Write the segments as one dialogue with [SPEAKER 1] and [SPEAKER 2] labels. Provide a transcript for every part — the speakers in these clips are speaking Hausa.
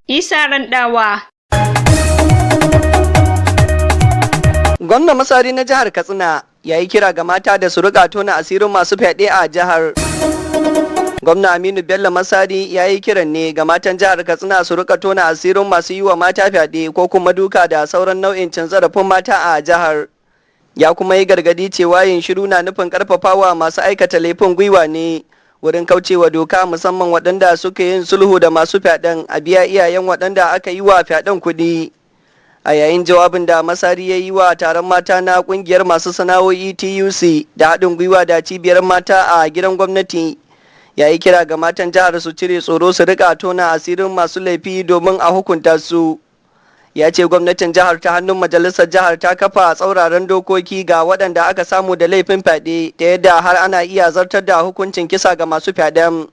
[SPEAKER 1] Isa Randawa.
[SPEAKER 2] Gwamna Masari na jihar Katsina ya yi kira ga mata da su rika tona asirin masu fyaɗe a jihar. Gwamna Aminu Bello Masari ya yi kiran ne ga matan jihar Katsina su rika tona asirin masu yi wa mata fyaɗe ko kuma duka da sauran nau'in cin zarafin mata a jihar. Ya kuma yi gargadi cewa yin shiru na nufin karfafawa masu aikata laifin gwiwa ne wurin kaucewa doka, musamman waɗanda suka yin sulhu da masu fyaɗen a biya iyayen waɗanda aka yi wa fyaɗen kuɗi. A yayin jawabin da Masari ya yi wa taron mata na kungiyar masu sana'o'i TUC da haɗin gwiwa da cibiyar mata a gidan gwamnati, ya yi kira ga matan jihar su cire tsoro, su rika tona asirin masu laifi domin a hukunta su. Ya ce gwamnatin jihar ta hannun majalisar jihar ta kafa tsauraran dokoki ga waɗanda aka samu da laifin fyaɗe, ta yadda har ana iya zartar da hukuncin kisa ga masu fyaɗen.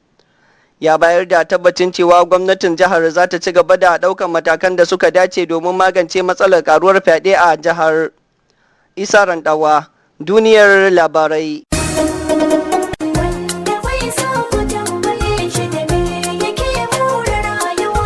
[SPEAKER 2] Ya bayar da tabbacin cewa gwamnatin jihar za ta ci gaba da ɗaukan matakan da suka dace domin magance matsalar karuwar fyaɗe a jihar. Isa Randawa, Duniyar Labarai.
[SPEAKER 3] Wanda bai so ku tambaye shi da me yake more rayuwa.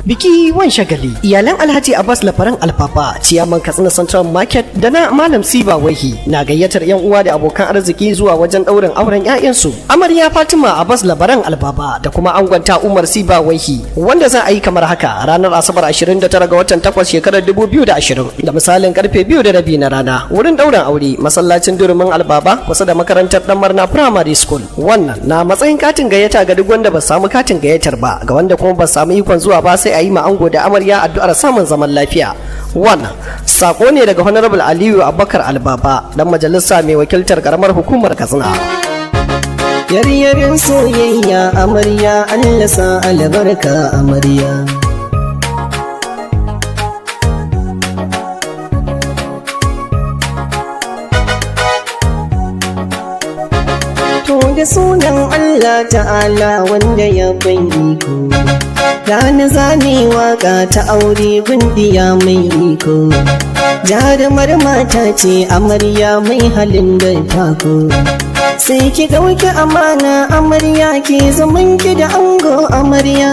[SPEAKER 4] Biki wan shagali, iyalan Alhaji Abbas Lafaran Alfafa, ciyaman Katsina Central Market, da na Malam Siba Wahi na gayyatar yan uwa da abokan arziki zuwa wajen ɗaurin auren 'ya'yansu. Amarya Fatima Abbas Labaran Albaba da kuma angonta Umar Siba Wahi, wanda za a yi kamar haka: ranar Asabar 29 ga watan 8 shekarar 2020 da misalin karfe 2:30 na rana. Wurin ɗaurin aure, masallacin Durumin Albaba, kusa da makarantar Dan Marna Primary School. Wannan na matsayin katin gayyata ga duk wanda ba samu katin gayyatar ba. Ga wanda kuma ba samu ikon zuwa ba, sai a yi ma ango da amarya addu'ar samun zaman lafiya. Wannan sako ne daga Honorable Aliyu Abubakar Albaba, dan majalisa mai wakiltar karamar hukumar Katsina.
[SPEAKER 5] Yaryarin soyayya amarya, Allah sa albarka amarya. To da sunan Allah ta'ala wanda ya ban iko. Gani zane waka ta aure gundiya mai iko. Jarumar mata ce amarya mai halin da tako. Sai ki ɗauki amana amarya, ki zaman ki da ango amarya.